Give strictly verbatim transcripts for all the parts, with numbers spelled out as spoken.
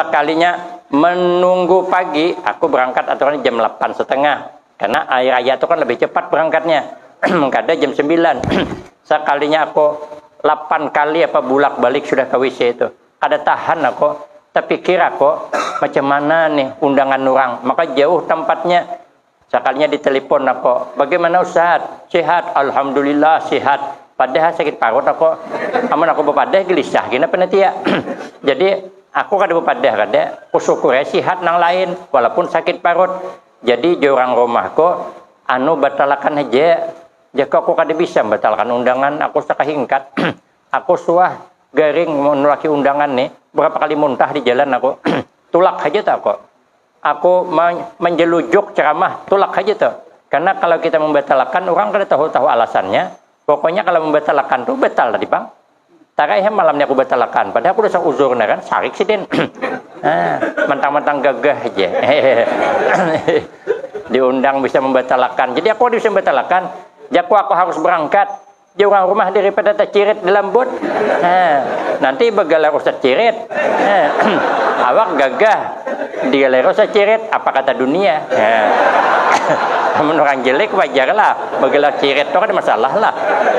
Sekalinya menunggu pagi, aku berangkat aturan jam delapan setengah. Karena hari raya tu kan lebih cepat berangkatnya. Kada jam sembilan. Sekalinya aku delapan kali apa bulak balik sudah ke W C itu. Kada tahan aku, terpikir aku, macam mana nih undangan orang. Maka jauh tempatnya. Sekalinya ditelepon aku, "Bagaimana Ustaz? Sehat?" "Alhamdulillah sehat." Padahal sakit parut aku. Amun aku bepadah gelisah gina panitia. Jadi aku kada bepadah kada, kusyukuri sehat nang lain walaupun sakit parut. Jadi jar urang rumahku, "Anu batalakan haja." Jaka aku kada bisa membatalkan undangan, aku sakahingkat. Aku suah garing menolaki undangan nih, berapa kali muntah di jalan aku. Tulak haja tuh aku. Aku men- menjelujuk ceramah, tulak haja tuh. Karena kalau kita membatalkan, orang kada tahu-tahu alasannya. Pokoknya kalau membatalkan tuh batal tadi bang. Tarai hem malamnya aku batalkan. Padahal aku udah uzur nah kan, sarik sidin. Nah, mentang-mentang gagah aja. Diundang bisa membatalkan. Jadi aku bisa membatalkan. Jaku aku harus berangkat. Jauh rumah daripada tacirit di lambut. Nah, nanti begalar ustad cirit. Nah, awak gagah. Digalar ustad cirit, apa kata dunia? Nah, amun orang jelek wajar lah. Begalar cirit tu kada masalah lah.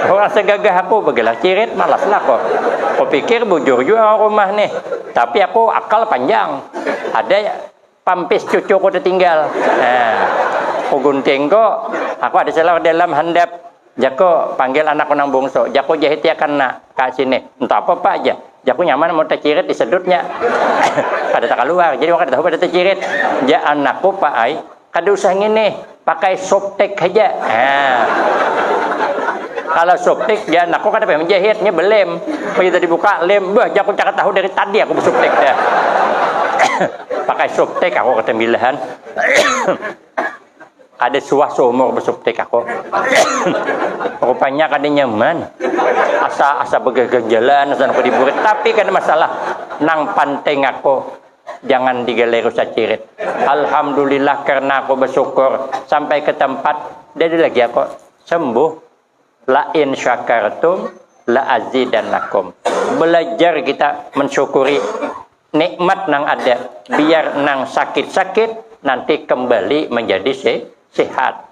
Orang segagah aku begalar cirit, malas lah kok. Kupikir bujur juga orang rumah nih. Tapi aku akal panjang. Ada pampis cucuku tertinggal. Nah, aku gunting kok. Aku ada salah dalam handap. Jaku panggil anakku nang bungsu. Jaku jahit ya kena ka sini. Entah apa pak aja. Jaku nyaman mau tercirit disedutnya. Kada tak keluar. Jadi kada tahu pada tercirit. Ja anakku pak ai. Kada usah ngini, pakai subtik aja. Nah. Kalau subtik, ya anakku kada pengen menjahitnya belem. Begitu dibuka lem, bah jaku cakap tahu dari tadi aku bersubtik dah. Pakai subtik aku ketembilahan. Ada suah seumur bersubtik aku. Rupanya kada nyaman. Asa asa begeganjalan, asa aku diburit. Tapi kada masalah. Nang penting aku jangan digaleri sacirit. Alhamdulillah karena aku bersyukur sampai ke tempat jadi lagi aku sembuh. La in syakartum la azidannakum. Belajar kita mensyukuri nikmat nang ada, biar nang sakit-sakit nanti kembali menjadi se- sehat.